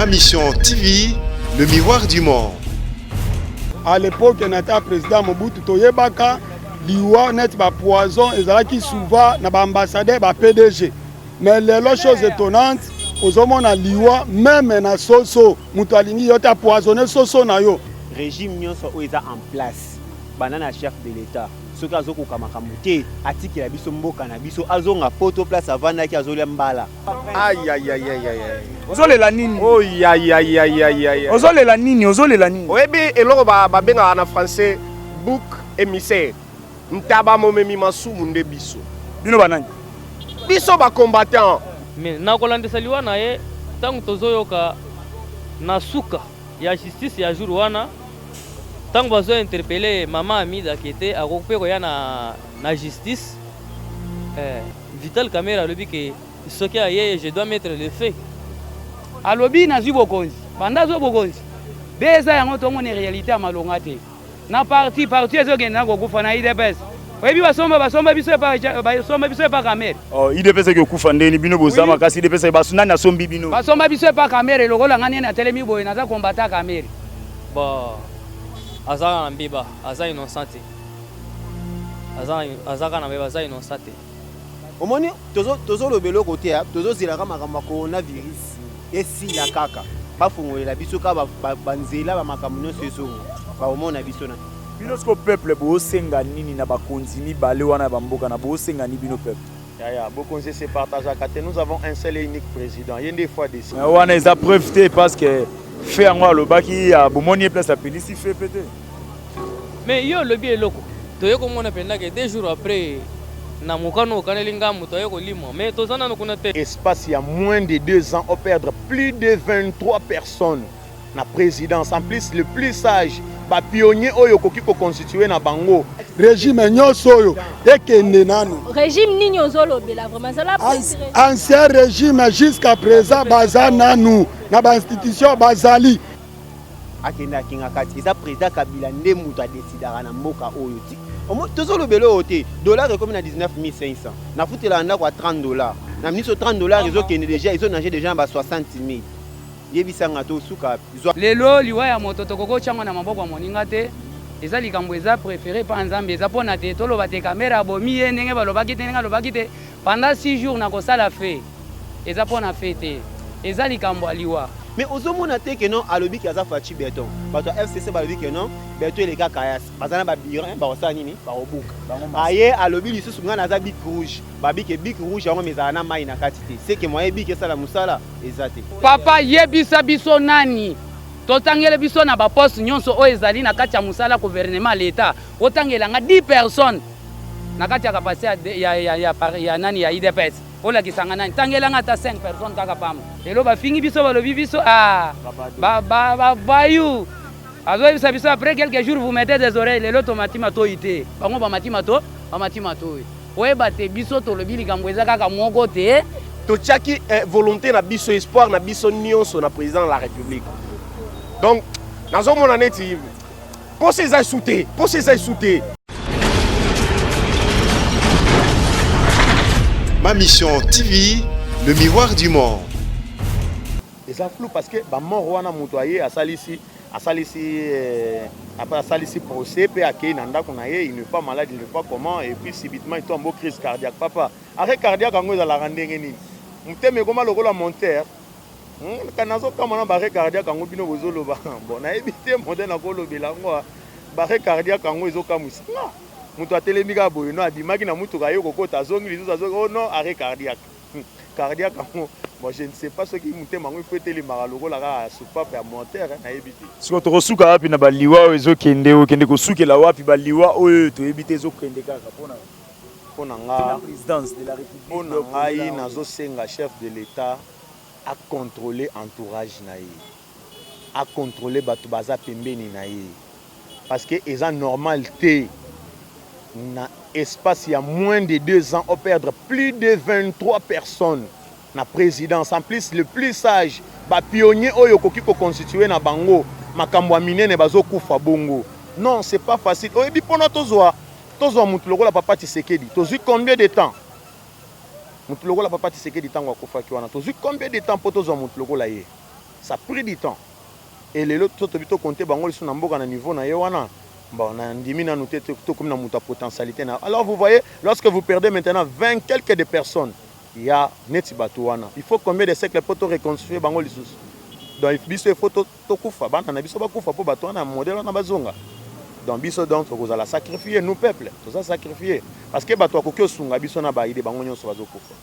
Ma Mission TV, le miroir du monde. À l'époque na ta président Mobutu toyebaka liwa neti ba poison ezalaki souvent na ba ambassadeur ba PDG. Mais lelo chose étonnante ozomona liwa meme na soso moto alingi yo te apoisonne soso na yo. Régime nyonso oyo eza en place banda na chef de l'État soki azokoka makambo te atikela biso mboka na biso azonga poto place avandaki azolia mbala. Ozolela nini? Ozolela nini? Ozolela nini? Oyebi eloko babengaka na français bouc émissaire, ntaba momemi masumu nde biso. Bino banani? Biso ba combattant. Mais na kolandisa liwa na ye, tango tozoyoka na suka ya justice ya jour wana, tango bazo interpeller mama Amida ke te akoki pe koya na na justice, eh, Vital Kamerhe alobi ke soki aye je dois mettre le feu. Alobi nazwi bokonzi, banda azwa bokonzi be eza yango tomoni realite ya malonga te. Na parti parti ezokende na kokufa na udps oyebi basomba basomba biso epa basomba biso epa Kamere. Oh, udps eke kufa ndeni bino boza makasi udps basu nani asombi bino? Basomba biso epa Kamere lokola nga nene atelemi boye naza combattant Kamere. Bon aza na mbeba aza innocent te aza aza kaka na mbeba aza innocent te. Omoni tozoloba eloko te tozozelaka makambo ya coronavirus esila kaka bafongolela biso kaka banzela ba makambo nyonso ezonga bakomona biso na bino siko peuple bosenga nini na bakonzi mibale wana ya bamboka na bosenga ni bino peuple? Yaya, bokonzi se partageaka te, nous avons un seul et unique président, ye nde fois décide. Wana eza preuve te parce que fait yango alobaki bomoni ye place apelisi fait pe te. Mais yo olobi eloko toye komona mpenza ke 2 jours après na mokano okaneli nga moto aye kolimwa mais toza nano kuna te. Espace ya moins de 2 ans o perdre plus de 23 personnes na présidence, en plus le plus sage ba pionniers oyo okoki ko constituer na bango. Régime nyonso oyo ekende nanu. Régime nini ozolobela vraiment zala ancien régime jusqu'à présent baza nanu na ba institution bazali. Akende akinga kati eza président Kabila nde moto adesidaka na mboka oyo ti tozolobela oyo te dollar ekomi na 19500 nafutelaka ndako ya 30 dollars na miso 30 dollars ezokende déjà ezonage déjà na ba 60 000. Yebisanga tosuka zwa. Lelo liwa ya moto tokoki otyango na maboko ya moninga te, eza likambo eza préféré pa Nzambe, eza mpona te toloba te Kamere abomi ye ndenge balobaki te, ndenge alobaki te pendant 6 jours na kosala fe, eza mpona fe te, eza likambo ya liwa. Mais ozomona te ke non alobi ke aza Fatshi Beton, bato ya FCC balobi ke non beton eleka kayasi, baza na babirin bakosala nini, bakobuka. Aye alobi lisusu ngai naza bic rouge, babi ke bic rouge yango ezala na mai na kati te, c'est que moyen bic esala mosala eza te. Papa yebisa biso nani totangele biso na baposte nyonso oyo ezali na kati ya mosala gouvernement l'État, otangela nga 10 personnes na kati ya capacité ya, ya, ya, ya, ya nani ya UDPS, olakisa nga nani, tangela nga ata 5 personnes kaka pamba. Lelo bafingi biso balobi biso ah ba ba ba bayu azoyebisa biso après quelques jours vous mettez des oreilles. Lelo tomati matoi te, bango bamati mato bamati matoi. Oyeba te biso tolobi likambo eza kaka moko te. Totiaki volonté na biso, espoir na biso nyonso na président de la République. Donc nazomona neti posa eza esu te, posa eza esu te. Ma Mission TV, le miroir du monde. Eza flou parce que ba mort wana moto aye asalisi asalisi après asalisi procès pe akei na ndako na ye, il n'est pas malade, il n'est pas comment, et puis subitement il tombe crise cardiaque. Papa, arrêt cardiaque yango ezalaka ndenge nini? Motema ekoma lokola monteur. Nazokama na ba arrêt cardiaque yango bino bozoloba. Bon, nayebi te modèle nakolobela yango. Ba arrêt cardiaque yango ezokamwisa nga. Moto atelemi kaka boye, no abimaki na mutuka ye kokota, azongi lisusu, azongi, oh non, arrêt cardiaque. Cardiaque yango, bon, je ne sais pas soki motema yango il faut etelemaka lokola kaka soupape ya moteur, nayebi te. Sikoyo tokosuka wapi na baliwa oyo ezokende, okende kosukela wapi baliwa oyo toyebi te ezokende kaka mpona mpona nga présidence de la République? Mpona ngai nazosenga chef de l'État acontrôler entourage na ye, acontrôler bato baza pembeni na ye, parce que eza normal te na espace ya moins de 2 ans o perdre plus de 23 personnes na présidence, en plus le plus sage ba pionniers oyo okoki ko constituer na bango makambo ya minene bazokufa bongo. Non, c'est pas facile. Oyebi mpona tozwa mutu lokola papa Tshisekedi, tozwi combien de temps? Mutu lokola papa Tshisekedi ntango akufaki wana, tozwi combien de temps mpo tozwa mutu lokola ye? Ça pris du temps. Et lelo to tobi to compter bango lisusu na mboka na niveau na ye wana. Bon, na ndimi nanu te tokomi na moto ya potentialité na. Alors vous voyez, lorsque vous perdez maintenant 20 quelques de personnes, il y a neti bato wana. Il faut combien de siècles pour to reconstruire bango lisusu? Donc biso il faut to tokufa, bana na biso bakufa po bato wana modèle wana bazonga. Donc biso donc tokozala sacrifier, nous peuple, toza sacrifier parce que bato akoki osunga biso na ba idée bango nyonso bazokufa.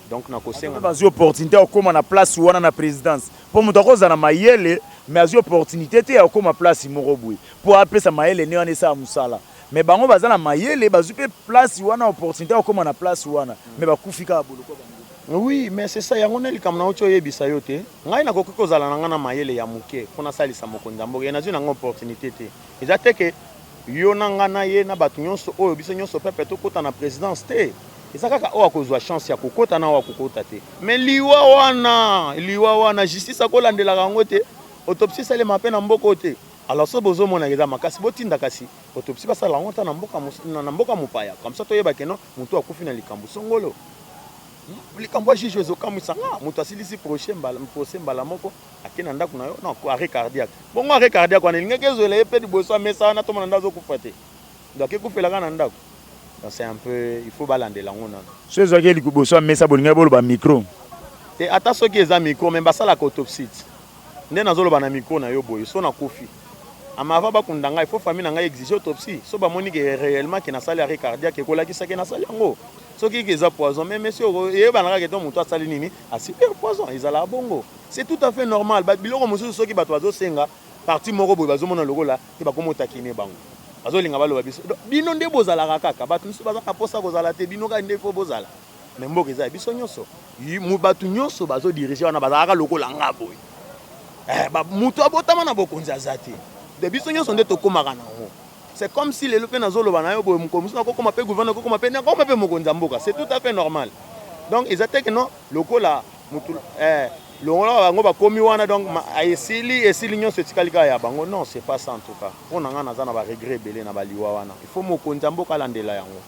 Donc nakosenga bazwi opportunité ya kokóma na place wana na présidence, mpo moto akozala na mayele mais azwi opportunité te ya kokóma place moko boye mpo apesa mayele ne wana esala mosala. Mais bango baza na mayele, bazwi mpe place wana, opportunité ya kokóma na place wana, mais bakufi kaka boloko bango. Oui, mais c'est ça, yango nde likambo nauti oyebisa yo te. Ngai nakoki kozala na ngai na mayele ya moke mpo nasalisa mokonzi ya mboka, ye nazwi nango opportunité te. Eza te ke yo na ngai na ye na bato nyonso oyo, biso nyonso peuple, tokɔta na présidence te. Eza kaka oyo akozwa chance ya kokɔta na oyo akokɔta te. Mais liwa wana, liwa wana, justice akolandelaka yango te. Autopsie esalema mpe na mboka oyo te. Alors so bozomonaka eza makasi, botinda kasi autopsie, basala yango ta na mboka mopaya, comme ça toyeba ke non, moto akufi na likambo songolo. Likambo ya juge ezokamwisa nga. Moto asilisi procès mbala moko ake na ndako na yo, non, arrêt cardiaque. Bongo arrêt cardiaque wana elingaki ezwela ye mpe liboso ya mesa wana, tomona nde azokufa te. Donc ekufelaka na ndako. Donc c'est un peu, il faut balandela yango nano. So ezwaki liboso ya mesa, bolingaki boloba micro? Te, ata soki eza micro, mais basalaka autopsie ti nde nazoloba na micro na yo boye. So nakufi ama avant bakunda ngai, il faut famille na ngai exige autopsie. So bamoni ke réellement ke nasali arrêt cardiaque, ekolakisa ke nasali yango. Soki ke eza poison, mais monsieur, eyebana kaka ete moto asali nini, asubir poison, ezalaka bongo, c'est tout à fait normal. Biloko mosusu, soki bato bazosenga parti moko boye, bazomona lokola te bakoma otakine bango, bazolinga baloba biso. Bino nde bozalaka kaka, bato mosusu baza na mposa kozala te, bino kaka nde fo bozala. Mais mboka eza ya biso nyonso. Bato nyonso bazodirige wana bazalaka lokola nga boye. Moto abotama na bokonzi aza te. De biso nyonso nde tokómaka nango. C'est comme si lelo mpe nazoloba na yo boye, mokolo mosusu nakokóma mpe gouverneur, nakokóma mpe, nakokóma mpe mokonzi ya mboka. C'est tout à fait normal. Donc eza te ke non, lokola mutu longola bango bakomi wana, donc esili, esili nyonso, etikali kaka ya bango. Non, c'est pas ça. En tout cas mpo na ngai, naza na baregret ebele na baliwa wana. Il faut mokonzi ya mboka alandela yango.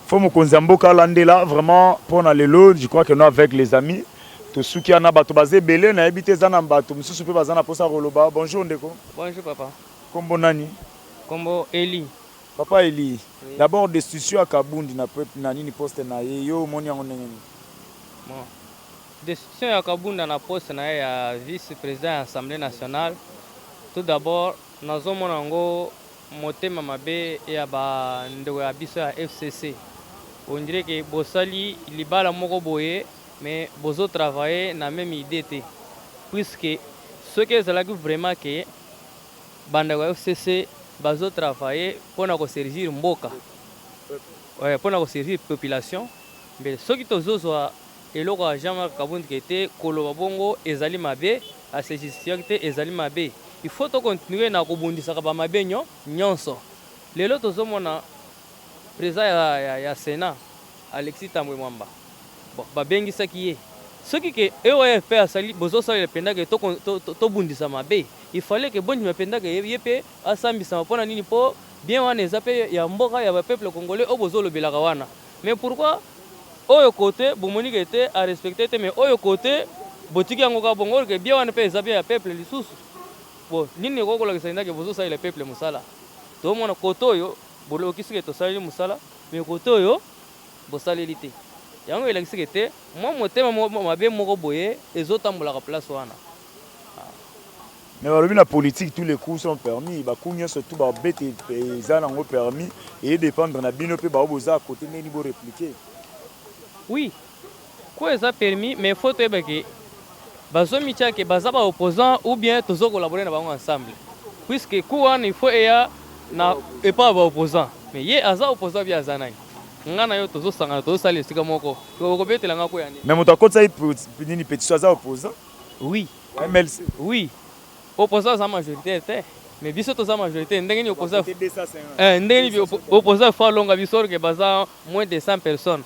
Faut mokonzi ya mboka alandela vraiment. Mpo na lelo, je crois que nous, avec les amis, tosuki wana. Bato baza ebele, nayebi te, eza na bato mosusu mpe baza na mposa koloba. Bonjour ndeko. Bonjour papa. Kombo nani? Kombo Eli. Papa Eli. Oui. D'abord, destitution ya Kabundi na nini, poste na ye, yo omoni yango ndenge nini? Bon, destitution ya Kabunda na poste na ye ya vice président ya Assemblée nationale, tout d'abord nazomona yango motema mabe ya bandeko ya biso ya FCC. On dirait ke bosali libala moko boye, mais bozotravaille na même idée te, puisque soki ezalaki vraiment ke bandeko ya FCC bazotravaille mpona koservir mboka, mpona koservir population, mbe soki tozozwa eloko ya Jean-Marc Kabund ke te, koloba bongo ezali mabe, ase justifiaki te, ezali mabe. Il faut tocontinue na kobundisaka bamabe nyonso. Lelo tozomona président ya Sénat, Alexis Tambwe Mwamba. Bon, babengisaki ye. Soki ke EOF asali, bozosalela mpenza ke tobundisa mabe, il fallait ke bondima mpenza ke ye mpe asambisama. Mpona nini? Mpo bien wana eza mpe ya mboka, ya bapeuple congolais oyo bozolobelaka wana. Mais pourquoi oyo côté bomoni ke te arespecte te, mais oyo côté botiki yango kaka bongo, ke bien wana mpe eza bien ya peuple lisusu? Bon, nini ekoki kolakisa ndake bozosalela peuple mosala? Tomona côté oyo bolokisi ke tosaleli mosala, mais côté oyo bosaleli te. Yango elakisi ke te mwa motema mabe moko boye ezotambolaka place wana. Mais balobi na politique, tous les coups sont permis. Bacoup nyonso tu babete eza nango permis, edépendre na bino mpe bao boza côté ndenge borépliquer. Oui, coup eza permis, mais faut toyeba ke bazomitia ke baza baopposant ou bien tozocollabore na bango ensemble, puisque coup wana il faut eya na epa ya baopposant. Mais ye aza opposant bi aza nani? Nga na yo tozosangana, tozosala esika moko, okobetela nga ko ya nini? Mais moto akotisa nini, pétition, aza opposant. Oui. MLC. Oui, opposant aza majoritaire te, mais biso toza majorité. Ndenge nini opposant, ndenge nini opposant faut alonga biso, or ke baza moins de 100 personnes?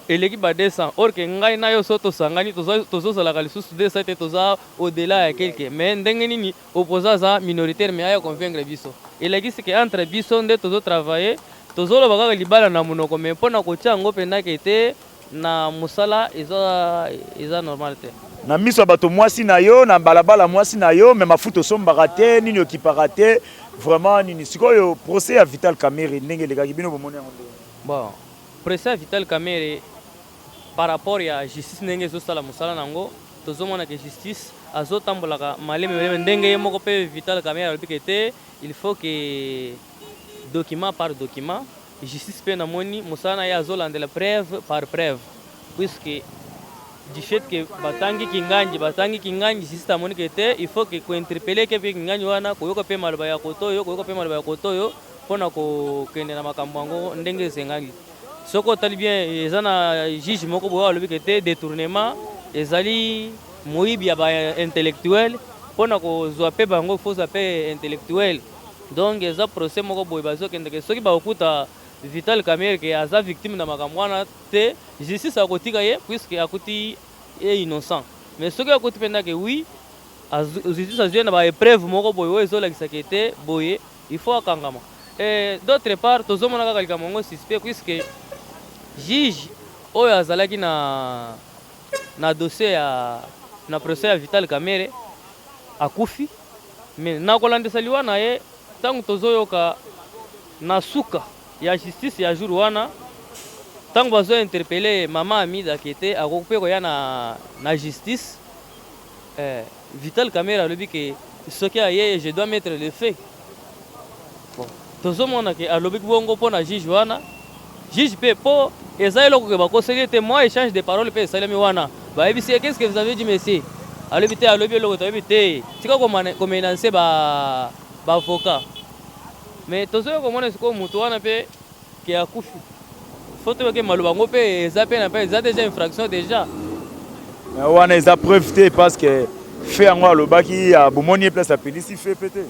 Eleki ba 200, or ke ngai na yo so tosangani, tozozalaka lisusu 200 te, toza au-delà ya quelque. Mais ndenge nini opposant aza minoritaire mais aya convaincre biso? Elakisi ke entre biso nde tozotravaille, tozoloba kaka libala na monoko, mais mpona kotia yango mpendake te na mosala, eza normal te. Na miso ya bato mwasi na yo na balabala mwasi na yo mais mafuta osombaka te nini okipaka te vraiment nini sikoyo procès ya Vital Kamerhe ndenge elekaki bino bomoni yango ndenge nini? Bon procès ya Vital Kamerhe par rapport ya justice ndenge ezo sala musala na yango tozo mona ke justice azo tambolaka maleme maleme ndenge ye moko pe Vital Kamerhe alobi ke te il faut que document par document Justice pe namoni musala na ye azolandela preuve par preuve puisque du fait que batangi Kinganji batangi Kinganji justice amoni que te il faut que ko interpeller ke pe Kinganji wana koyoka pe maloba ya koto oyo koyoka pe maloba ya koto oyo pona kokende na makambo yango ndenge esengaki soki otali bien eza na juge moko boye alobi que te detournement ezali moyibi ya ba intellectuel pona kozwa pe bango faut ozwa pe intellectuel. Donc eza procès moko boye bazo kende ke soki bakokuta Vital Kamerhe ke aza victime na makambo wana te, justice akotika ye puisque akuti ye innocent. Mais soki akuti penza ke oui, justice azui ye na ba epreuves moko boye oyo ezolakisa ke te boye, il faut akangama. Et d'autre part tozomona kaka likambo yango suspect puisque juge oyo azalaki na na dossier ya na procès ya Vital Kamerhe akufi. Mais na kolandisa liwa na ye, tango tozoyoka na suka ya justice ya jour wana, tango bazo interpeller mama Amida que te akoki pe koya na na justice, eh, Vital Kamerhe alobi que soki aye je dois mettre le feu. Bon, tozomona que alobi bongo pona juge wana, juge pe po eza eloko ke bakoseli ye te, mwa echange de parole pe esalemi wana, bayebisi ye qu'est-ce que vous avez dit monsieur? Alobi te, alobi eloko te, alobi te, tika ko menacer ba ba avocats. Mais tozoya komona sikoyo moto wana pe ke akufi. Faut toyeba ke maloba yango pe eza pe na pe eza dejà infraction dejà. Mais wana eza preuve te parce que fait yango alobaki bomoni ye place apelisi feu pe te.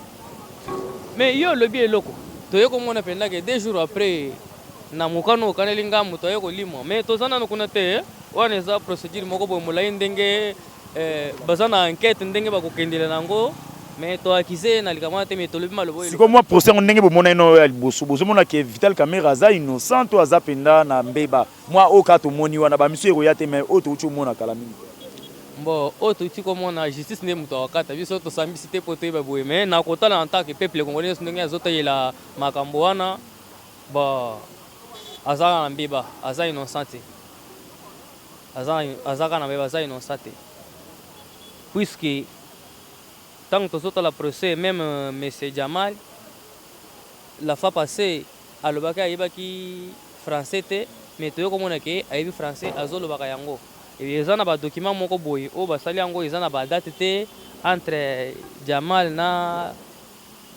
Mais yo olobi eloko toye komona penza ke deux jours après na mokano okaneli nga moto aye kolimwa mais toza nanu kuna te wana eza procedure moko boye molayi ndenge eh, baza na enquete ndenge bakokendela na yango mais to accuse ye na likambo wana te mais tolobi maloba oyo. Sikoyo mwa procès yango ndenge bomonaki na oyo ya liboso bozomona ke Vital Kamerhe aza innocent to aza penza na mbeba? Mwa oyo kaka tomoni wana ba misusu ekoya te mais oyo towuti komona kala mingi te. Bon oyo towuti komona justice nde mutu akokata biso tosambisi te po toyeba boye mais na kotala en tant que peuple congolais nionso ndenge azotalela makambo wana bon aza kaka na mbeba aza innocent te aza aza kaka na mbeba aza innocent te puisque tango tozotala procès meme monsieur Jamal la fois passee Alobaki ayebaki français te mais toye komona ke ayebi français azolobaka yango eza na ba document moko boye oyo basali yango eza na ba date te entre Jamal na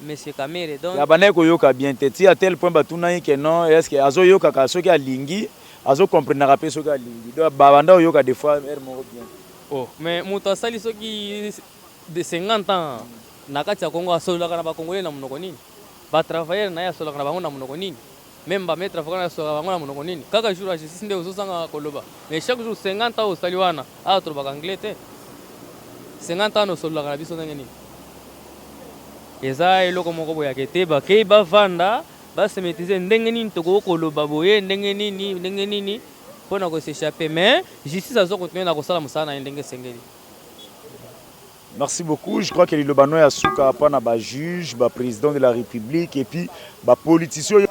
monsieur Kamere donc. Abandaki koyoka bien te ti à tel point batuna ye que non est ce que azo yokaka soki alingi azo comprenaka pe soki alingi donc abanda koyoka des fois heure moko bien te. Oh mais mutu asali soki de 50 ans na kati ya Congo asololaka na ba congolais na munoko nini? Ba travailleurs naye asololaka na bango na munoko nini? Meme ba maitre avocat naye asololaka na bango na munoko nini? Kaka jour ya justice nde ozo zanga koloba mais chaque jour 50 ans osali wana awa tolobaka anglais te 50 ans osololaka na biso ndenge nini? Eza eloko moko boye ya ke te bakeyi bavanda ba se maitriser ndenge nini tokoki koloba boye ndenge nini ndenge nini pona ko s'echapper mais justice azo continuer na kosala musala na ye ndenge esengeli. Merci beaucoup, je crois que liloba no ya suka pa na ba juges, ba president de la republique et puis ba politiciens oyo.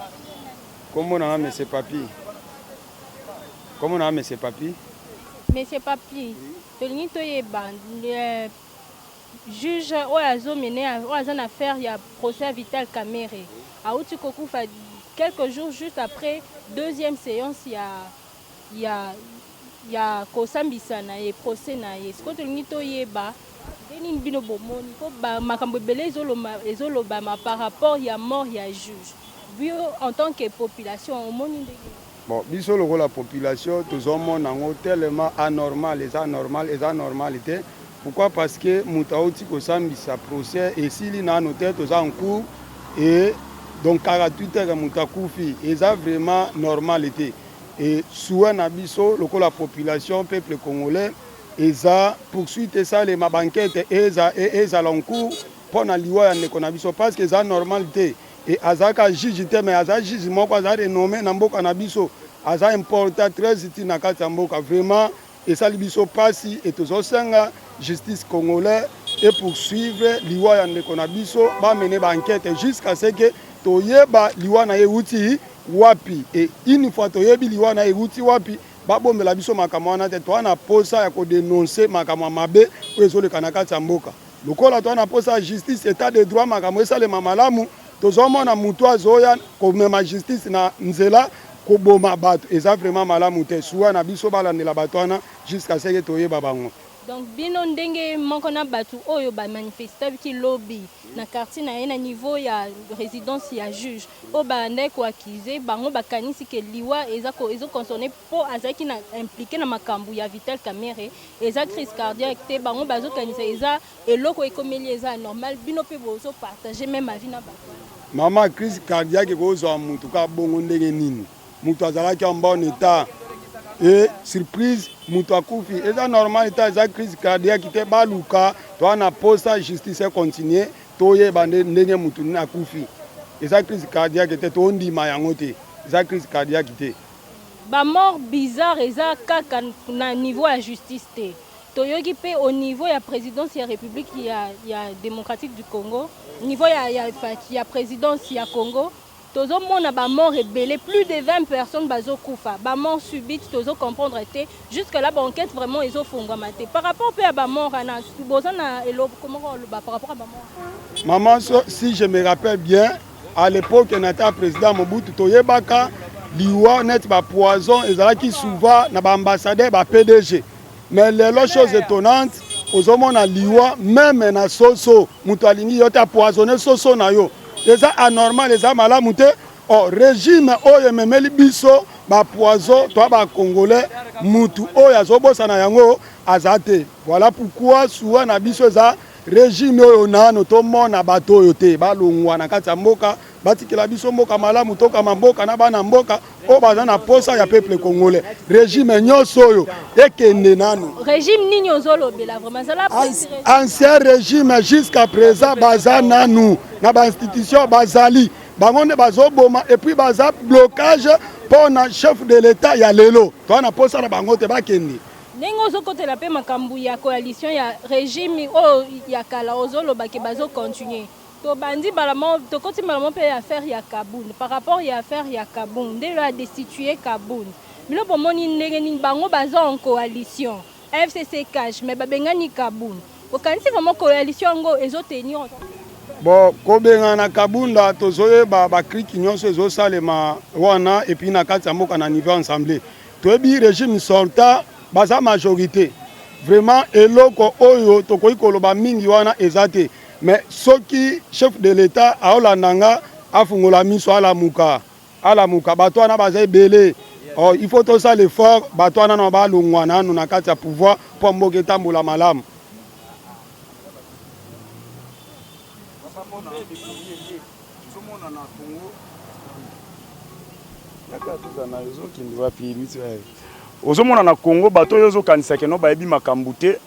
Kombo na nga monsieur Papy. Kombo na nga monsieur Papy. Monsieur Papy, tolingi toyeba juge oyo azo mener oyo aza na affaire ya procès ya Vital Kamerhe awuti kokufa quelques jours juste après deuxième seance ya ya ya kosambisa na ye procès na ye sikoyo tolingi toyeba nde nini bino bomoni po ba makambo ebele ezolobama par rapport ya mort ya juge bio en tant que population omoni ndenge nini? Bon biso lokola population tozo mona yango tellement anormal eza normal eza normal te pourquoi parce que mutu awuti kosambisa procès esili nanu te toza en cours et donc 48 heures mutu akufi eza vraiment normal te Et souhait na biso lokola population peuple congolais eza poursuite esalema ba enquete eza ezala en cours pona liwa ya ndeko na biso parce que eza normal te et azalaka juge te mais aza juge moko aza renomme na mboka na biso aza important très utile na kati ya mboka vraiment. Esali biso pasi et tozosenga justice congolais e poursuivre liwa ya ndeko na biso, ba mener ba enquete jusqu'à ce que toyeba liwa na ye ewuti wapi et une fois toyebi liwa na ye ewuti wapi, babombela biso makambo wana te. Toza na posa ya ko denoncer makambo ya mabe oyo ezoleka na kati ya mboka. Lokola toza na posa ya justice, etat de droit, makambo esalema malamu, tozomona mutu azoya komema justice na nzela koboma bato, eza vraiment malamu te. Suwa na biso balandela bato wana jusqu'à ce que toyeba bango. Donc bino ndenge moko na batu oyo ba manifestaki lobi na quartier na ye na niveau ya residence ya juge oyo babandaki ko accuser bango bakanisi ke liwa eza ko ezo concerner po azalaki na implique na makambu ya Vital Kamerhe eza crise cardiaque te bango bazo kanisa eza eloko ekomeli ye eza anormal bino pe bozo partager meme avis na batu wana? Maman crise cardiaque ekozwa mutu ka bongo ndenge nini? Mutu azalaki en bon etat et surprise mutu akufi eza normal te eza crise cardiaque te baluka toa na posa justice e continuer toyeba nde ndenge mutu nini akufi eza crise cardiaque te tondima yango te eza crise cardiaque te. Ba mort bizarre eza kaka na niveau ya justice te toyoki pe au niveau ya presidence ya republique ya ya democratique du Congo niveau ya ya ya presidence ya Congo Tozo mona ba mort ebele plus de 20 personnes bazo kufa ba mort subite tozo comprendre te jusque là ba enquete vraiment ezo fongwama te par rapport pe ya ba mort wana boza na eloko moko oloba par rapport ya ba mort Maman si je me rappelle bien à l'epoque na ta président Mobutu toyebaka liwa neti ba poison ezalaki souvent na ba ambassadeur ba PDG mais lelo chose étonnante ozomona liwa meme na soso moto alingi yo te apoisonne soso na yo eza anormal eza malamu te oh, regime oyo ememeli biso bapoison to bacongolais mutu oyo azobosana yango aza te voilà pourquoi suwa na biso eza regime oyo nano tomona bato oyo te balongwa na kati ya mboka batikela biso mboka malamu tokama mboka na bana mboka oyo baza na posa ya peuple congolais regime nyonso oyo ekende nanu regime nini ozolobela vraiment zala ancien régime jusqu'à présent baza nanu na bainstitution bazali bango nde bazoboma epuis baza blocage mpo na chef de l'etat ya lelo toa na posa na bango te bakende ndenge ozokotela mpe makambo ya coalition ya régime oyo ya kala ozoloba ke bazocontinue Tobandi mbala moko, tokoti mbala moko mpe ya affaire ya Kabund. Par rapport ya affaire ya Kabund, nde ba destituer Kabund. Bino bomoni ndenge nini bango baza en coalition FCC cash mais babengani Kabund. Bokanisi vraiment coalition yango ezo tenir? Bon, kobengana Kabunda tozoyeba ba clique nyonso ezosalema wana et puis na kati ya mboka na niveau assemblée. Toyebi régime sortant baza majorité. Vraiment eloko oyo tokoki koloba mingi wana eza te. Mais soki chef de l'etat aolanda nga afungola miso alamuka alamuka bato wana baza ebele oh, il faut tosala effort bato wana na balongwa nanu na kati ya pouvoir mpo mboka etambola malamu. Ozomona na Congo bato oyo ozokanisa keno bayebi makambo te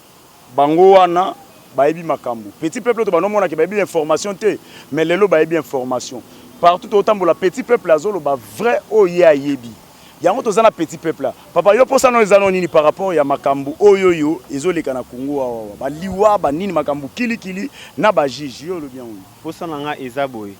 Bango wana bayebi makambu. Petit peuple to bando mona ke bayebi information te mais lelo bayebi information. Partout to tambola petit peuple azo loba vrai oyo ye ayebi. Yango toza na petit peuple. Papa yo posa no eza no nini par rapport ya makambu oyo yo ezo leka na Congo awa ba liwa ba nini makambu kili kili na ba juge yo olobi yango nini? Posa na nga eza boye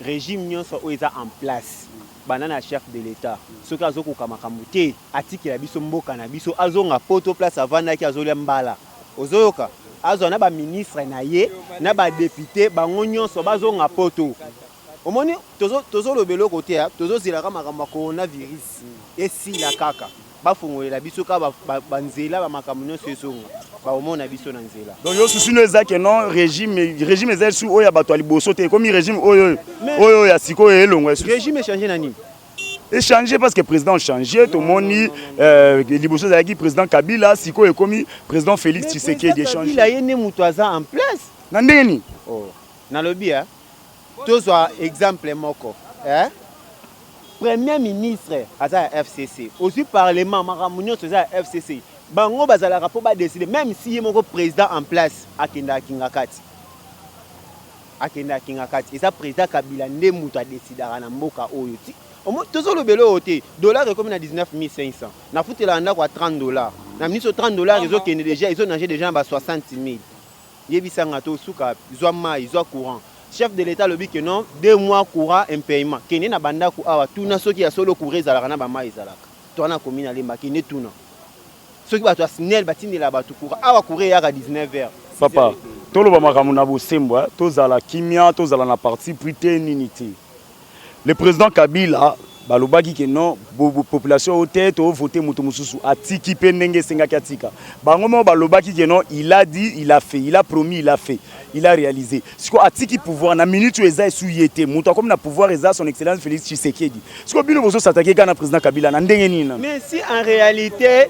regime nionso oyo eza en place banda na chef de l'etat soki azo koka makambu te atikela biso mboka na biso azonga poto place avandaki azolia mbala ozoyoka azwa na ba ministre na ye na ba depute bango nyonso bazonga poto omoni tozoloba eloko te tozozelaka makambo ya coronavirus esila kaka bafongolela biso kaka banzela bamakambo nyonso ezonga bakomona biso na nzela. Donc yo souci no eza que non régime régime eza lisusu oyo ya bato ya liboso te ekomi régime oyo oyo ya sikoyo elongwa lisusu. Régime echange na nini? Echange parce que président change tomoni euh, liboso ezalaki président Kabila sikoyo ekomi président Félix Tshisekedi echange. Kabila ye nde moto aza en place. Na ndenge nini? Oh, nalobi hein. Tozwa exemple moko eh? Premier ministre aza ya FCC, ozwi parlement makambo nyonso eza ya FCC. Bango bazalaka mpo ba decider meme si ye moko president en place akendaka Kingakati. Akendaka Kingakati. Eza president Kabila nde moto a decidaka na mboka oyo. Tozoloba eloko te. Dollar ekomi na 19500. Nafutelaka ndako ya 30 dollars. Na minute oyo 30 dollars ezokende dejà, ezo nager dejà na ba 60 mille. Yebisa nga tosuka wapi? Zwa mayi, zwa courant. Chef de l'etat alobi que non, deux mois courant impayement. Kende na ba ndaku awa tuna soki ya solo courant ezalaka na ba mayi ezalaka. Toza na commune ya Lemba, kende tuna. Soki batu ya snel batindela batu courant. Awa courant eyaka 19 heures. Papa, toloba makambo na bosembo, tozala kimia, tozala na parti pris te nini te. Le president Kabila balobaki que non population oyo te to voter moto mosusu atiki pe ndenge esengaki atika. Bango moko balobaki que non il a dit, il a fait, il a promis, il a fait, il a réalisé. Sikoyo atiki pouvoir na minute oyo eza esu ye te. Moto akomi na pouvoir eza son excellence Felix Tshisekedi. Sikoyo bino bozo s'attaquer kaka na president Kabila na ndenge nini nanu? Mais si en realite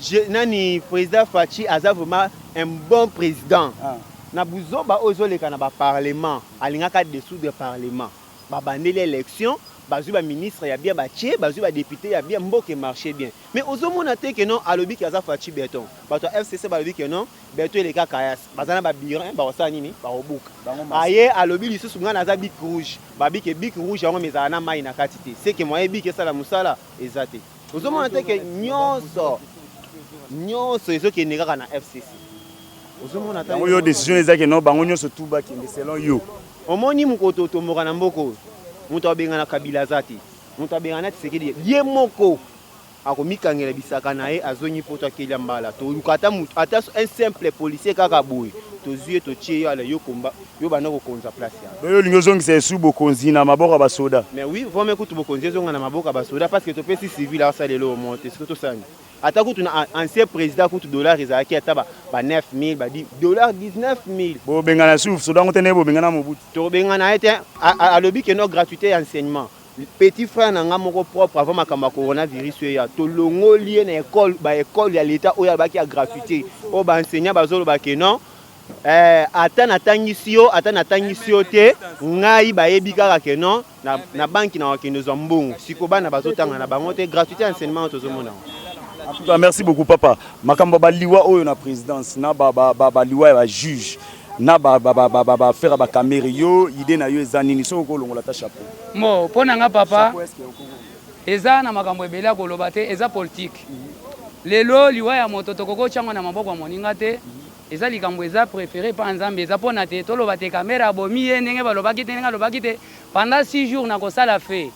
je, nani president Fatshi aza vraiment un bon president ah. Na buzoba oyo ezoleka na ba parlement alingaka dissoudre parlement ba bandeli election bazui ba ministre ya bien batie bazui ba depute ya bien mboka e marche bien mais ozo mona te que non alobi ke aza Fatshi beton bato ya FCC balobi que non beton eleka kayas baza na ba burin bakosala nini bakobuka aye alobi lisusu ngai naza bic rouge babi ke bic rouge yango ezala na mayi na kati te ce que moyen bic esala mosala eza te ozo mona te ke nyonso nyonso ezokende kaka na FCC Ozomona ata yango yo decision eza ke non bango nyonso tout bakende selon yo. Omoni mokolo totomboka na mboka oyo moto abengana Kabila aza te moto abengana Tshisekedi ye moko akomikangela bisaka na ye azongi poto akelia mbala toluka ata moto ata un simple policier kaka boye tozwi ye totie ye ala yo komba yo banda kokonza place ya yo olingi ozongisa esu bokonzi na maboko ya basoda. Mais oui vome kutu bokonzi ezonga na maboko ya basoda parce que topesi civil asala eloko moko te sikoyo tosala nini? Ata kutu na ancien president kutu dollars ezalaki ata ba 9000 ba 10 dollars 19000. Bo bengana su soda ngo te ndenge bo bengana Mobutu. Toko bengana ye te alobi que non gratuite ya enseignement. Petit frère na nga moko propre avant makambo ya coronavirus eya tolongoli ye na ecole ba ecole ya l'etat oyo alobaki ya gratuite oyo ba enseignants bazoloba que non eh, ata natangisi yo ata natangisi yo te ngai bayebi kaka que non Na, na banki na wakende ozwa mbongo siko bana bazotanga na bango te gratuité ya enseignement oyo tozomona En tout cas, merci beaucoup papa. Makambo ba liwa oyo na présidence na ba ba ba, ba liwa ya ba juge na ba ba ba ba ba, ba faire ba kamere yo idée na yo eza nini soki okolongola ta chapeau. Mo mpo na nga papa eza na makambo ebele ya koloba te eza politique. Lelo liwa ya moto tokoki otya yango na maboko ya moninga te. Eza likambo eza prefere epa nzambe eza pona te toloba te kamere abomi ye ndenge balobaki te ndenge alobaki te pendant 6 jours nakosala feu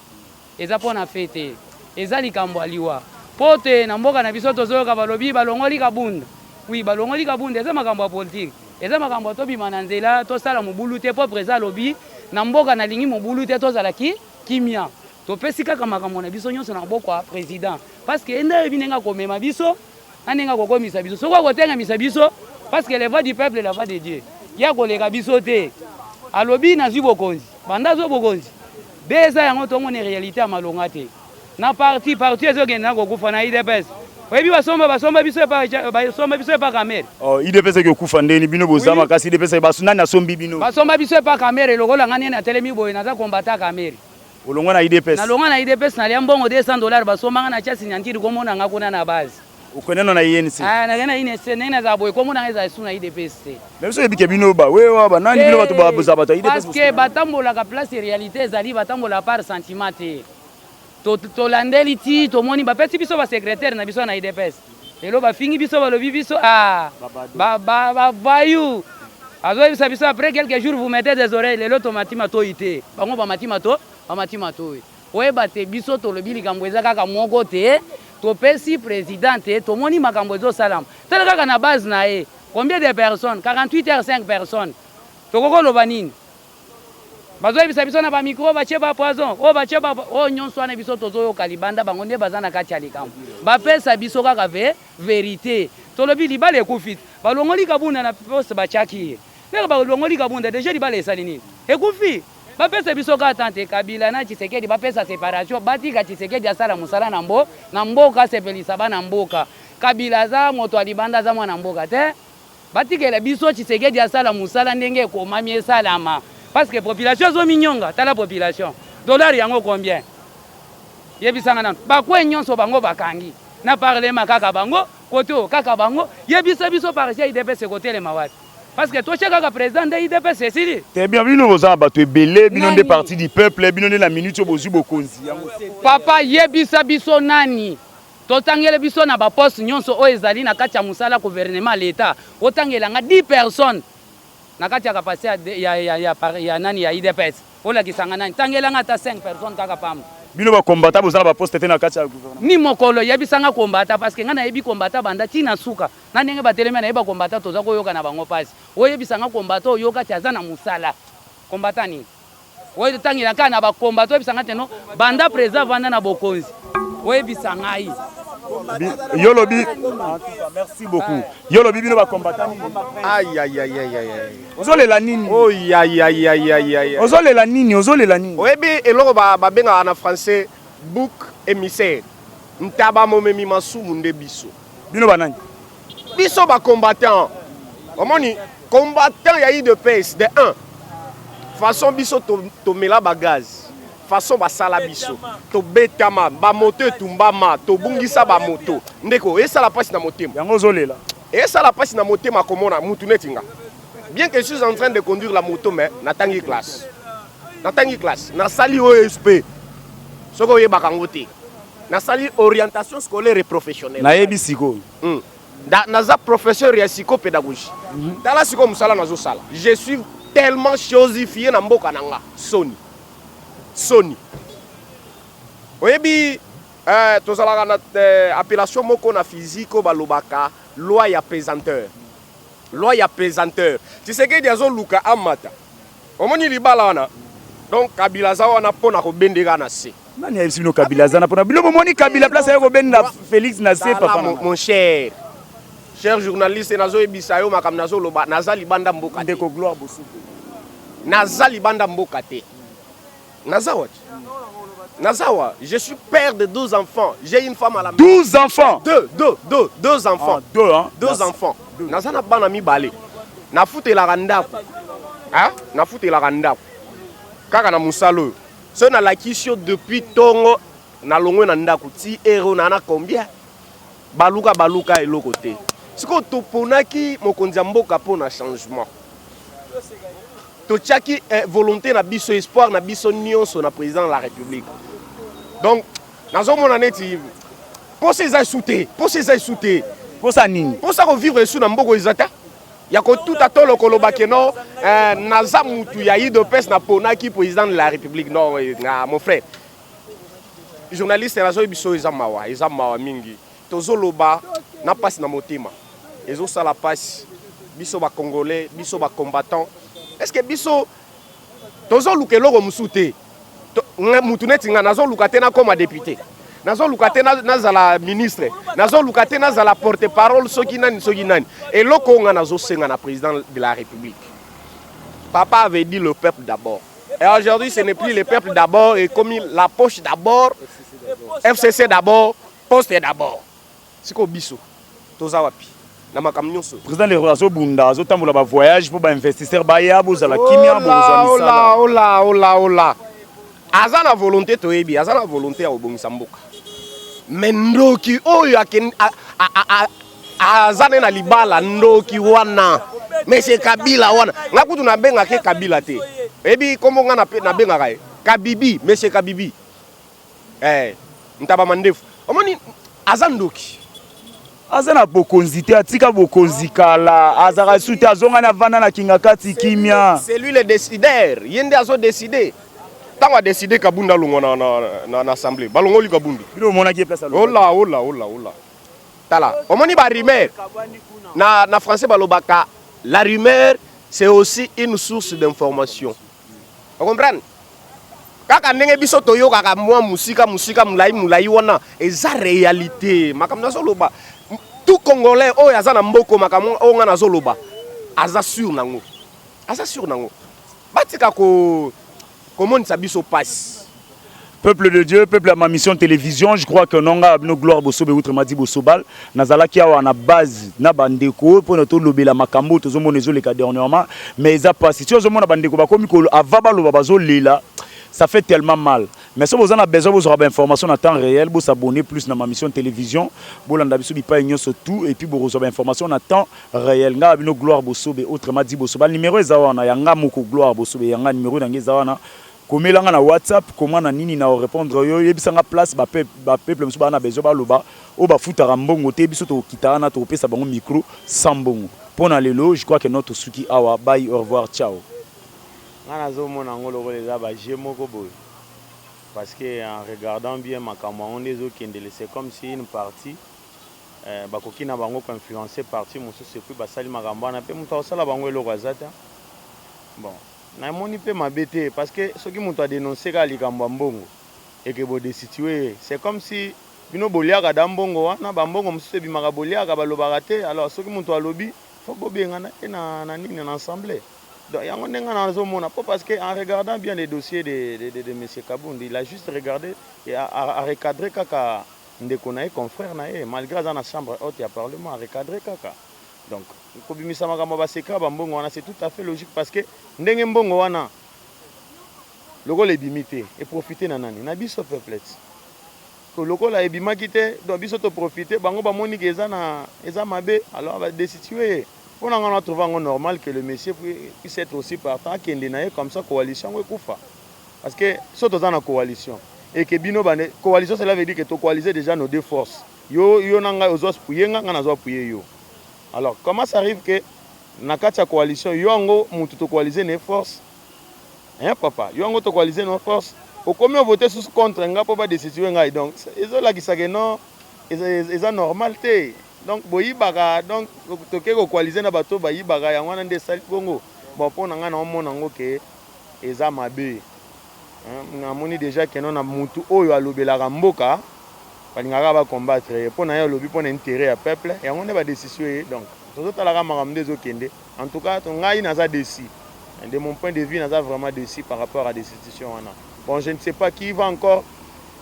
eza pona feu te eza likambo ya liwa po te na mboka na biso tozoyoka balobi balongoli kabund oui balongoli kabund eza makambo ya politique eza makambo ya tobima na nzela tosala mobulu te po president alobi na mboka nalingi mobulu te tozala ki kimia topesi kaka makambo na biso nyonso na maboko ya president parce que ye nde ayebi ndenge akomema biso na ndenge akokomisa biso soki akotengamisa biso parce que la voix du peuple la voix de Dieu ye akoleka biso te alobi nazwi bokonzi banda azwa bokonzi be eza yango tomoni réalité ya malonga te na parti parti ezokende na kokufa na idps oyebi basomba basomba biso epa basomba biso epa kamere oh, idps ekokufa ndeni bino boza makasi idps basu nani asombi bino basomba biso epa kamere lokola nga nde natelemi boye naza kombata kamere Olongwa na udps? Nalongwa na udps nalia mbongo 200 dollars basomba nga na tia signature kombo na nga kuna na base. Okende na UNC? Ah nakende na UNC ndenge nazala boye kombo na nga ezala lisusu na udps te. Mais biso toyebi ke bino ba wewa ba nani bino bato ba bozala bato ya udps. Parce que batambolaka place realite ezali batambolaka par sentiment te. Tolandeli ti tomoni bapesi biso ba secretaire na biso na udps. Lelo bafingi biso balobi biso ah ba ba ba voyous. Azoyebisa biso après quelques jours vous mettez des oreilles lelo tomati matoyi te bango bamati mato bamati matoyi oyeba te biso tolobi likambo eza kaka moko te topesi president te tomoni makambo ezosalama tala kaka na base na ye combien de personnes 48 heures 5 personnes tokoki koloba nini Bazoyebisa biso na ba micro batie ba poison oyo batie ba oyo nyonso wana biso tozoyoka libanda bango nde baza na kati ya likambo. Bapesa biso kaka ve verite. Tolobi libala ekufi. Balongoli Kabunda na poste batiaki ye. Ndenge balongoli Kabunda dejà libala esali nini? Ekufi. Bapesa biso kaka temps te Kabila na Tshisekedi bapesa separation batika Tshisekedi asala mosala na mbo na mboka asepelisa bana mboka. Kabila aza moto ya libanda aza mwana mboka te. Batikela biso Tshisekedi asala musala ndenge ekomami esalama parce que population azo minyonga tala population dollars yango combien yebisa nga nanu ba coin nyonso bango bakangi na parlement kaka bango kote oyo kaka bango yebisa biso parti ya udps ekotelema wapi parce que totia kaka president nde udps esili te bien bino boza na bato ebele bino nde parti du peuple bino nde na minute oyo bozwi bokonzi yango papa yebisa biso nani. Totangele biso na ba poste nyonso oyo ezali na kati ya mosala gouvernement l'etat. Otangela nga 10 personnes na kati ya capacité ya, ya, ya, ya, ya nani ya udps. Olakisa nga nani? Tangela nga ata 5 personnes kaka pamba. Bino ba combattants boza na ba poste te na kati ya gouvernement? Ni mokolo yebisa nga combattant parce que nga nayebi combattant banda ti na suka. Na ndenge batelemi nayebi ba combattant toza koyoka na bango pasi. Oyebisa nga combattant oyoka ti aza na musala. Combattant nini? Oyo tangela kaka na ba combattant oyebisa nga te no banda president avanda na bokonzi. Oyebisa ngai. Yo lobi merci beaucoup. Yo lobi bino ba combattant nini? Aïe aïe aïe aïe aïe. Ozolela nini? Oh ya ya ya ya ya ya. Ozolela nini? Ozolela nini? Oyebi eloko ba babengaka na français bouc émissaire. Ntaba momemi masumu nde biso. Bino ba nani? Biso ba combattants. Omoni combattant ya UDPS de 1. Façon biso tomela ba gaz. Façon basala biso. Tobetama, ba moto etumbama, tobungisa ba moto. Ndeko, esala pasi na motema. Yango ozolela. Esala pasi na motema komona mutu neti nga. Bien que je suis en train de conduire la moto mais natangi classe. Natangi classe, nasali OSP. Soki oyebaka yango te. Nasali orientation scolaire et professionnelle. Nayebi sikoyo. Naza professeur ya psychopédagogie. Tala sikoyo mosala nazosala. Je suis tellement chosifié na mboka na nga. Soni. Soni. Oyebi tozalaka na appellation moko na physique oyo balobaka loi ya pesanteur. Loi ya pesanteur. Tshisekedi azoluka amata. Omoni libala wana? Donc Kabila aza wana pona kobendeka na se. Nani ayebisi bino Kabila aza na pona bino bomoni Kabila place aye kobenda Felix na se papa na mon cher. Cher journaliste nazoyebisa yo makambo nazoloba naza libanda mboka te. Ndeko Gloire Bosuku. Naza libanda mboka te. Naza wapi? Naza wa. Je suis père de 12 enfants. J'ai une femme à la maison. 12 enfants. Deux, deux, deux, deux enfants. Ah, deux, hein? Deux Merci. enfants. Naza na bana mibale. Nafutelaka ndako. Hein? Nafutelaka ndako. Kaka na mosala oyo. Soki nalakisi yo depuis tongo nalongwe na ndako ti heure na na combien? Baluka baluka eloko te. Sikoyo toponaki mokonzi ya mboka mpo na changement. Totiaki volonté na biso, espoir na biso nyonso na président de la République. Donc nazomona neti posa eza esu te, posa eza esu te. Posa nini? Posa ko vivre esu na mboka eza te. Ya kotuta tolo koloba ke non, naza mutu ya UDPS naponaki président de la République. Non, mon frère. Journaliste nazoyebi biso eza mawa, eza mawa mingi. Tozoloba na pasi na motema. Ezosala pasi biso ba congolais, biso ba combattants. Est-ce que biso tozoluka eloko mosusu te? Mutu neti nga nazoluka te nakoma député. Nazoluka te nazala ministre. Nazoluka te nazala porte-parole soki nani soki nani. Eloko nga nazosenga na président de la République. Papa avait dit le peuple d'abord. Et aujourd'hui, ce n'est plus le peuple d'abord, et comme la poche d'abord, FCC d'abord, poste d'abord. Siko biso, toza wapi? Na makambo nyonso. Président Leroy azobunda, azotambola ba voyage pour ba investisseurs baya bozala kimia bozwa misala. Ola ola ola ola. Aza na volonté toyebi, aza na volonté ya kobongisa mboka. Mais ndoki oyo aza ne na libala ndoki wana. Monsieur Kabila wana. Nga kutu nabengaka ye Kabila te. Oyebi kombo nga nabengaka ye Kabibi, Monsieur Kabibi. Ntaba mandefu. Omoni aza ndoki. Aza na bokonzi te, atika bokonzi kala, azaka su te, azonga na vanda na Kingakati kimia. C'est lui le décideur, ye nde azo décider. Tango a décider Kabunda alongwa na assemblée, balongoli Kabunda. Bino omonaki ye place alongwa. Ola ola ola ola. Tala, omoni ba rumeur. Na français balobaka la rumeur c'est aussi une source d'information. Vous comprenez? Kaka ndenge biso toyokaka mwa musika musika mulai mulai wana eza réalité. Makambo nazoloba tout congolais oyo aza na mboko makambo oyo nga nazoloba aza sûr nango. Aza sûr nango. Batika ko komonisa biso pasi. Peuple de Dieu, peuple à ma mission télévision, je crois que nonga abino gloire bosobe outre madi bosobal, nazalaki awa na base na bandeko pour na tolobela makambo tozomona ezoleka dernièrement, mais eza pasi. Si ozomona bandeko bakomi ko ava baloba bazolela, ça fait tellement mal. Mais si vous avez besoin vous aurez information en temps réel, vous s'abonner plus dans ma mission télévision, bolanda biso bipai nyonso tout et puis vous recevrez information en temps réel. Nga abino gloire bosobe autrement dit bosobal numéro eza wana ya nga moko gloire bosobe ya nga numéro na nge eza wana. Komela nga na WhatsApp, koma na nini nako repondre yo, yebisa nga place ba ba peuple mosusu baza na besoin baloba, oyo bafutaka mbongo te, biso tokokita wana tokopesa bango micro sans mbongo. Pona lelo je crois que non tosuki awa, bye au revoir ciao. Nga nazo mona yango lokola eza ba jeux moko boye parce que en regardant bien makambo yango nde ezo kendele c'est comme si une partie bakoki na bango ko influencer partie mosusu et puis basali makambo wana pe moto akosala bango eloko aza te bon Namoni pe mabe te parce que soki mutu a denoncer kaka likambo ya mbongo et que bo destituer ye c'est comme si bino boliaka da mbongo wana, ba mbongo mosusu ebimaka boliaka balobaka te alors soki mutu alobi faut bobengana ye na na nini na assemblee donc yango nde nga nazo mona po parce que en regardant bien le dossier de de de monsieur Kabund il a juste regarde et a, a, a recadrer kaka ndeko na ye confrère na ye malgre aza na chambre haute ya parlement a recadrer kaka. Donc kobimisa makambo ya ba secret ya ba mbongo wana c'est tout à fait logique parce que ndenge mbongo wana lokola ebimi te e profiter na nani? Na biso peuple ti. Ko lokola ebimaki te donc biso to profiter bango bamoni ke eza na eza mabe alors ba destituer ye. Pona nga na trouver yango normal que le monsieur puisse être aussi partant akende na ye comme ça coalition yango ekufa. Parce que soki toza na coalition et que bino ba coalition cela veut dire que to coaliser déjà nos deux forces. Yo yo na ngai ozo appuyer nga, nga nazo appuyer yo. Alors comment ça arrive que na kati ya coalition yo yango mutu to coaliser na ye force hein papa, yo yango to coaliser na force okomi o voter susu contre nga po ba destituer ngai donc ezo lakisa que non eza, eza normal te. Donc boyibaka donc toke ko coaliser na bato bayibaka yango wana nde esali bongo. Bon po na ngai na omona yango ke eza mabe. Namoni dejà que non na mutu oyo alobelaka mboka balingaka kaka ba combattre ye po naye alobi pona interet ya peuple yango nde ba destitue ye donc tozo tala kaka makambo nde ezo kende en tout cas ngai naza deçu de mon point de vue naza vraiment deçu par rapport à destitution wana bon je ne sais pas qui va encore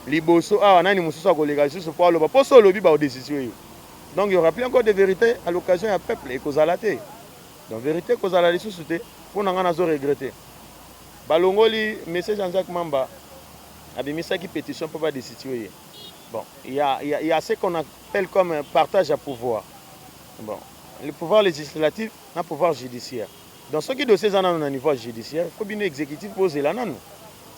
liboso awa nani mosusu akoleka lisusu po aloba po so olobi ba destitue yo donc il y aura plus encore de vérité à l'occasion ya peuple ekozala te donc vérité ekozala lisusu te po na ngai nazo regretter Balongoli monsieur Jean Jacques Mamba abimisaki petition mpo ba destituer ye. Bon, il y a, il y a ce qu'on appelle comme un partage ya pouvoir. Bon, le pouvoir législatif na pouvoir judiciaire. Donc soki dossier eza nanu na niveau ya judiciaire, il faut bino exécutif bozela nanu.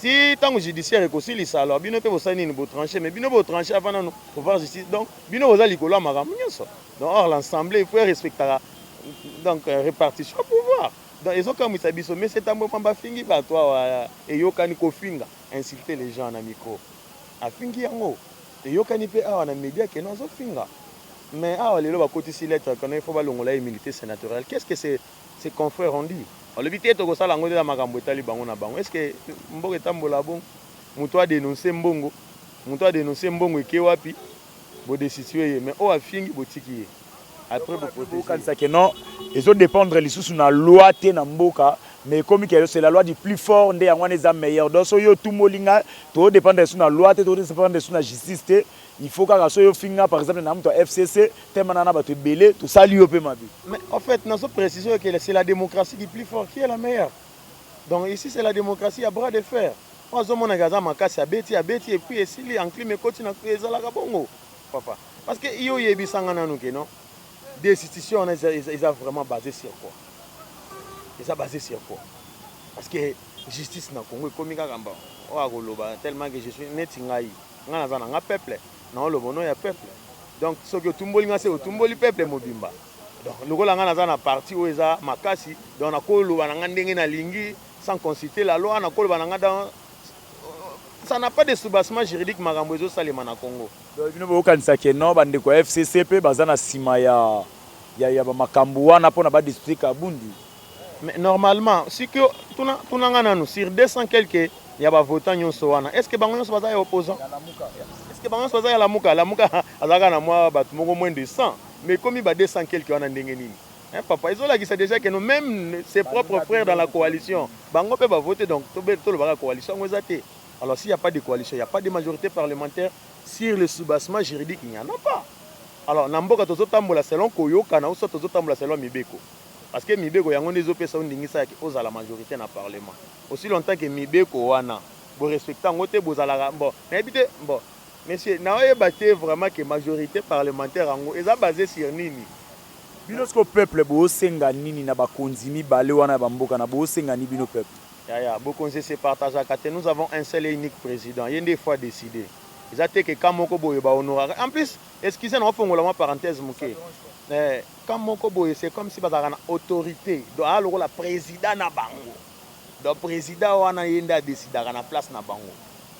Ti tango judiciaire ekosilisa alors bino mpe bosali nini bo trancher, mais bino bo trancher avant nanu pouvoir justice. Donc bino boza likolo ya makambo nyonso. Donc or l'ensemble il faut respectaka donc répartition ya pouvoir. Donc ezo kamwisa biso mais c'est Tambwe Mwamba afingi batu awa eyokani kofinga insulter les gens na micro afingi yango eyokani pe awa na media que non azo finga mais awa lelo bakotisi lettre que non il faut balongola ye immunité senatoriale qu'est-ce que ces ces confrères ont dit balobi te tokosala yango te eza makambo etali bango na bango est-ce que mboka etambola bongo moto a denoncer mbongo moto a denoncer mbongo eke wapi bo destituer ye mais oyo afingi botiki ye Après bo proteger. Bokanisa que non ezo dependre lisusu na loi te na mboka mais ekomi que c'est la loi du plus fort nde yango wana eza meilleur donc soki yo otumboli nga tozo dependre lisusu na loi te tozo dependre lisusu na justice te il faut kaka soki ofingi nga par exemple na mutu ya FCC tellement na na batu ebele tosali yo pe mabe. Mais en fait nazo preciser que c'est la démocratie du plus fort qui est la meilleure donc ici c'est la démocratie ya bras de fer oyo azomona ke aza makasi abeti abeti et puis esili enclume ekoti na ezalaka bongo Papa parce que yo yebisa nga nanu que non destitution wana eza, eza, eza vraiment basé sur quoi? Eza basé sur quoi? Parce que justice na Congo ekomi kaka mba oyo akoloba tellement que je suis neti ngai ngai naza na nga peuple naoloba no ya peuple donc soki otumboli nga se otumboli peuple mobimba donc lokola ngai naza na parti oyo eza makasi donc nakoloba na nga ndenge nalingi sans consulter la loi nakoloba na nga dans ça n'a pas de soubassement juridique makambo ezo salema na Congo. Donc bino bokanisa que non ba ndeko ya FCC pe baza na sima ya ya ya ba makambu wana pona ba destituer Kabundi? Mais normalement si que tuna tuna nga nanu sur 200 quelques ya ba votants nyonso wana est ce que bango nyonso baza ya opposant? Est ce que bango nyonso baza ya Lamuka? Lamuka azalaka na mwa batu moko moins de 100 mais ekomi ba 200 quelques wana ndenge nini? Hein papa ezolakisa dejà que nous même ses propres frères dans la coalition bango pe ba voter donc tolobaka coalition yango eza te. Alors s'il y a pas de coalition, il y a pas de majorité parlementaire sur le soubassement juridique, il n'y en a pas. Alors na mboka tozotambola selon koyokana ou soit tozotambola selon mibeko. Parce que mibeko yango nde ezopesa yo ndingisa ya ozala majorité na parlement. Aussi longtemps que mibeko wana bo respecter yango te bozalaka bon nayebi te bon monsieur naoyeba te vraiment que majorité parlementaire yango eza basé sur nini? Bino sikoyo peuple bosenga nini na bakonzi mibale wana ya ba mboka na bosenga ni bino peuple? Yaya, bokonzi e se partageaka te, nous avons un seul et unique president, ye nde il faut a decider. Eza te que camp moko boye ba honoraka, en plus, excusez nao fongola mwa parenthèse muke, eh, camp moko boye c'est comme si bazalaka na autorite, donc aza lokola president na bango, donc president wana ye nde a decidaka na place na bango,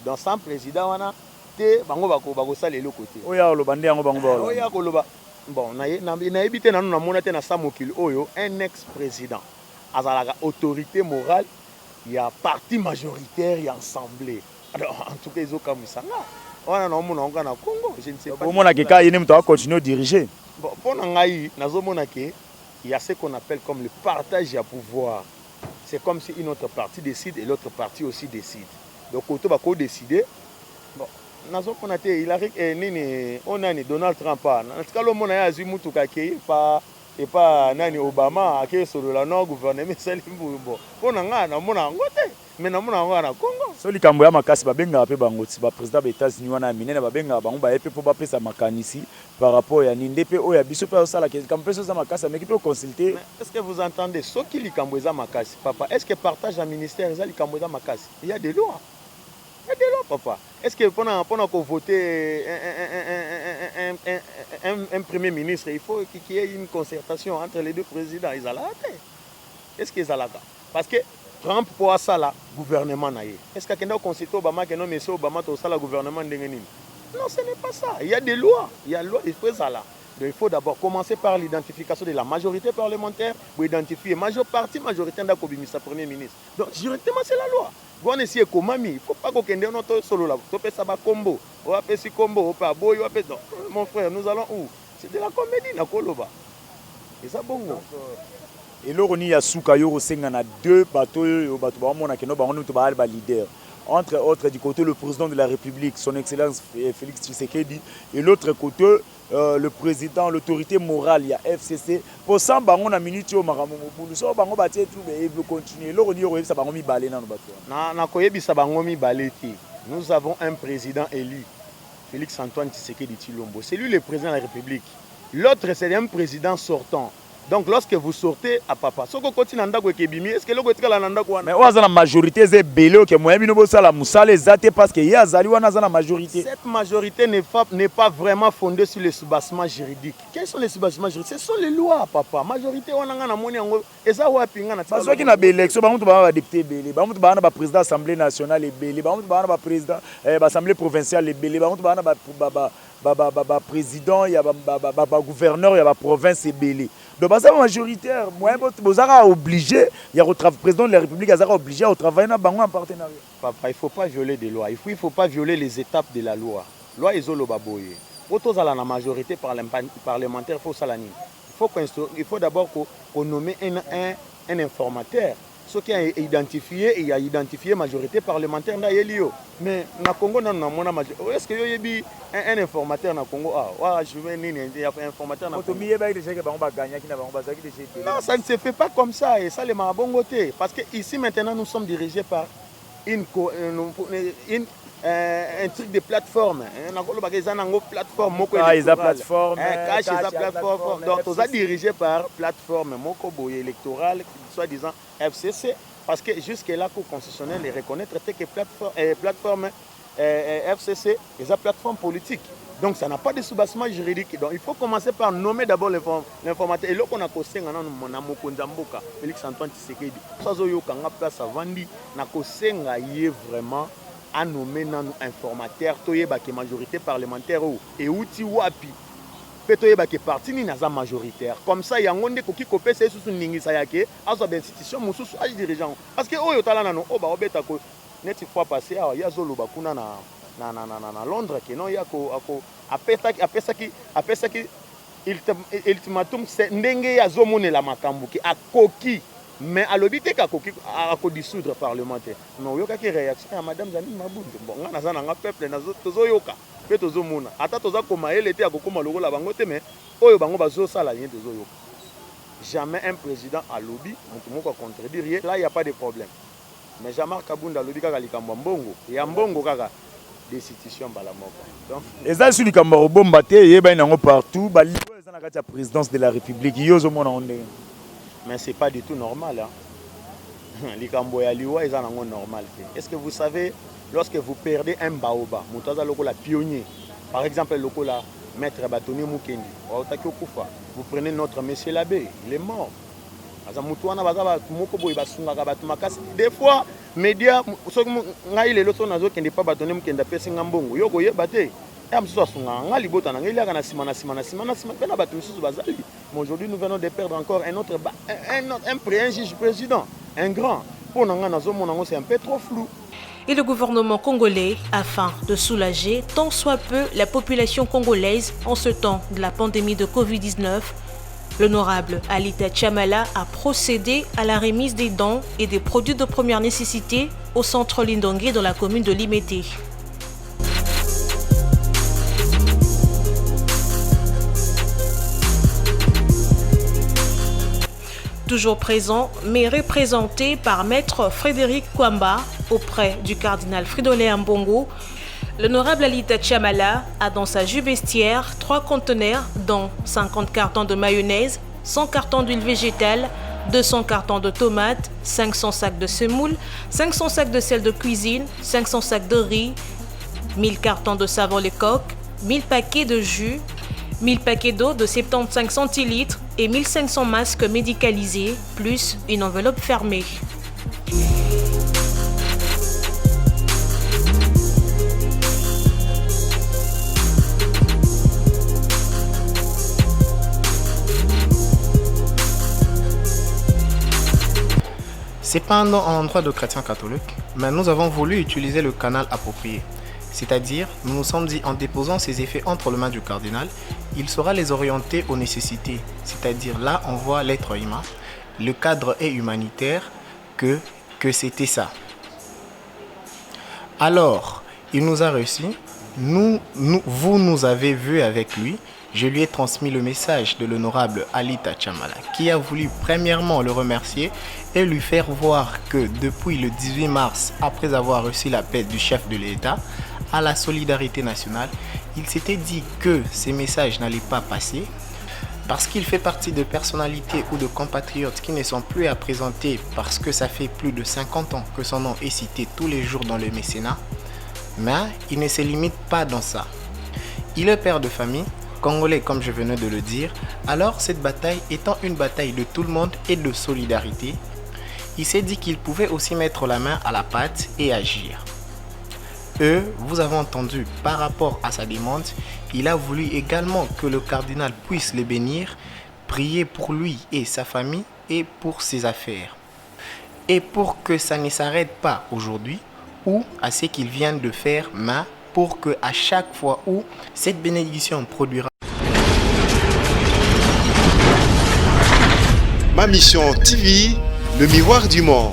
donc sans president wana te bango bako bakosala eloko te. Oyo akoloba nde yango bango bakolanda. Oyo akoloba, bon nayebi te nanu namona te na sa mokili oyo un ex president azalaka autorite morale ya parti majoritaire ya ensemble alors en tout cas ezo kamwisa nga wana na omona yango kaka na Congo je ne sais pas. Omona ke kaka ye nde moto ako continuer o diriger? Bon pona ngai nazo mona ke il ya ce qu'on appelle comme le partage ya pouvoir c'est comme si une autre partie decide et l'autre partie aussi decide donc koto bako decider bon nazo mona te Hillary eh, nini o nani Donald Trump ah natikala omona ye azui mutuka akeyi pa Epa nani Obama ake solola non gouvernement esali mbuyu bon pona nga na mona yango te mais na mona yango kaka na Congo. Soki likambo ya makasi ba bengaka pe bango ti ba president ba Etats Unis wana ya minene ba bengaka bango baye pe po ba pesa makanisi par rapport ya nini nde pe oyo ya biso pe azo sala ke likambo pe soki eza makasi ameki pe ko consulter. Mais est ce que vous entendez soki likambo eza makasi papa est ce que partage ya ministère eza likambo eza makasi il ya des lois il ya des lois papa. Est ce que pona pona ko voter un, un, un, un, un premier ministre il faut qu'il y ait une concertation entre les deux présidents ezalaka te est ce que ezalaka parce que Trump po asala gouvernement na ye est ce que akenda consulter Obama que non monsieur Obama tosala gouvernement ndenge nini non ce n'est pas ça il y a des lois il y a loi il faut ezala donc il faut d'abord commencer par l'identification de la majorité parlementaire pour identifier major parti majoritaire ndako bimisa premier ministre donc directement c'est la loi Wana esi ekomami il faut pas kokende wana tosolola topesa ba kombo oyo apesi kombo oyo pe aboyi oyo apesi mon frère nous allons où c'est de la comedie nakoloba eza bongo. Eloko nini ya suka yo okosenga na deux bato oyo bato baomona que no bango nde moto baali ba leader entre autres du cote le president de la republique son excellence Felix Tshisekedi et l'autre cote le president l'autorite morale ya FCC po sans bango na minute oyo makambo mobulu soki bango batie trouble evo continuer eloko nini okoyebisa bango mibale nanu batu wana. Nakoyebisa bango mibale te nous avons un president elu Felix Antoine Tshisekedi Tshilombo c'est lui le president de la republique l'autre c'est un president sortant Donc lorsque vous sortez à papa soki okoti na ndako eke ebimi est ce que eloko etikala na ndako wana? Mais oyo aza na majorite eza ebele oke moyen bino bosala musala eza te parce que ye azali wana aza na majorite. Cette majorite n'est pas, n'est pas vraiment fondee sur le soubassement juridique. Quels sont les soubassements juridiques? Ce sont les lois papa. Majorite wana nga namoni yango eza wapi nga na tikala Bazwaki na ba election bango mutu baza na ba depute ebele, bango mutu baza na ba president assemblee nationale ebele, bango mutu baza na ba president eh, ba assemblee provinciale ebele, bango mutu baza na ba, ba, ba ba ba ba ba president ya ba ba ba ba gouverneur ya ba province ebele donc baza ba majoritaire moyen boza kaka oblige ya ko président de la république aza kaka oblige ya ko travailler na bango en partenariat. Papa il faut pas violer des lois il faut pas violer les etapes de la loi loi ezo loba boye po tozala na majorite parlementaire faut osala nini il faut ko il faut d'abord ko ko nommer un un un informateur Soki a identifier et a identifier majorite parlementaire nde ayeli yo mais na Congo nanu na mona est ce que yo oyebi un informateur na Congo awa wa juve nini informateur na Congo miyebaki dejà que bango ba gagnaki na bango bazalaki dejà ebele. Non ça ne se fait pas comme ça esalemaka bongo te parce que ici maintenant nous sommes dirigés par une, une un truc de plateforme nakolobaka eza nango plateforme moko ah, eza plateforme cash eza plateforme donc toza dirigé par plateforme moko boye électorale soit disant FCC parce que jusque là cour constitutionnelle et reconnaître te que plateforme, plateforme FCC eza plateforme politique donc ça n'a pas de soubassement juridique donc il faut commencer par nommer d'abord l'informateur eloko na kosenga nanu na mokonzi ya mboka Félix Antoine Tshisekedi so azoyoka nga place avandi na kosenga ye vraiment a nommer nanu informateur toyeba ke majorité parlementaire oyo euti wapi pe toyeba ke parti nini aza majoritaire comme ça yango nde ekoki kopesa ye susu ndingisa ya ke azwa ba institution mosusu a diriger yango parce que oyo tala nanu oyo baobeta ko neti fois passe awa ye azoloba kuna na na, na, na, na, na Londres ke non ye ako, ako apesaki, apesaki, apesaki ultimatum ndenge ye azomonela makambo ke akoki mais alobi te ke akoki ako dissoudre parlement te mais oyokaki reaction ya madame Janine Mabundu bon nga naza na nga peuple nazo tozoyoka pe tozo mona ata toza ko mayele te ya kokoma lokola bango te mais oyo bango bazo sala ye tozo yoka jamais un president alobi mutu moko a contredire ye là il ya pas de problème mais Jean Marc Kabund alobi kaka likambo ya mbongo ya mbongo kaka destitution mbala moko donc Eza lisusu likambo ya kobomba te, eyebani nango partout, ba liwa eza na kati ya presidence de la republique, yo ozo mona yango ndenge nini? Mais c'est pas du tout normal hein. Likambo ya liwa eza nango normal te. Est-ce que vous savez, lorsque vous perdez un baoba, moto aza lokola pionnier, par exemple lokola maître Batoni Mukendi, autaki okufa, vous prenez notre monsieur l'abbé, il est mort. Aza moto wana, baza bato moko boye basungaka bato makasi. Des fois media, soki ngai lelo soki nazokende pa Batoni Mukendi apesi nga mbongo, yo koyeba te. Ya mosusu asungaka nga, libota na ngai eliaka na nsima na nsima na nsima na nsima, mpe na bato misusu bazali. Mais aujourd'hui, nous venons de perdre encore un autre, un juge président, un grand. Pour nous, c'est un peu trop flou. Et le gouvernement congolais, afin de soulager tant soit peu la population congolaise en ce temps de la pandémie de Covid-19, l'honorable Alita Tshamala a procédé à la remise des dons et des produits de première nécessité au centre Lindongue dans la commune de Limete. Toujours présent, mais représenté par maître Frédéric Kwamba auprès du cardinal Fridolin Ambongo, l'honorable Alita Tshamala a dans sa jubestière 3 conteneurs dont 50 cartons de mayonnaise, 100 cartons d'huile végétale, 200 cartons de tomates, 500 sacs de semoule, 500 sacs de sel de cuisine, 500 sacs de riz, 1000 cartons de savon Lecoq, 1000 paquets de jus, 1000 paquets d'eau de 75 centilitres et 1500 masques médicalisés, plus une enveloppe fermée. C'est pas un endroit de chrétiens catholiques, mais nous avons voulu utiliser le canal approprié. C'est-à-dire, nous nous sommes dit en déposant ces effets entre les mains du cardinal, il saura les orienter aux nécessités. C'est-à-dire là, on voit l'être humain, le cadre est humanitaire, que c'était ça. Alors, il nous a reçus, vous nous avez vus avec lui, je lui ai transmis le message de l'honorable Alita Tshamala, qui a voulu premièrement le remercier et lui faire voir que depuis le 18 mars, après avoir reçu l'appel du chef de l'État à la solidarité nationale, il s'était dit que ces messages n'allaient pas passer parce qu'il fait partie de personnalités ou de compatriotes qui ne sont plus à présenter parce que ça fait plus de 50 ans que son nom est cité tous les jours dans le mécénat. Mais il ne se limite pas dans ça. Il est père de famille, congolais comme je venais de le dire, alors cette bataille étant une bataille de tout le monde et de solidarité, il s'est dit qu'il pouvait aussi mettre la main à la pâte et agir. Eux, vous avez entendu, par rapport à sa demande, il a voulu également que le cardinal puisse le bénir, prier pour lui et sa famille et pour ses affaires. Et pour que ça ne s'arrête pas aujourd'hui, ou à ce qu'il vient de faire main, pour que à chaque fois où cette bénédiction produira. Ma Mission TV, le miroir du monde.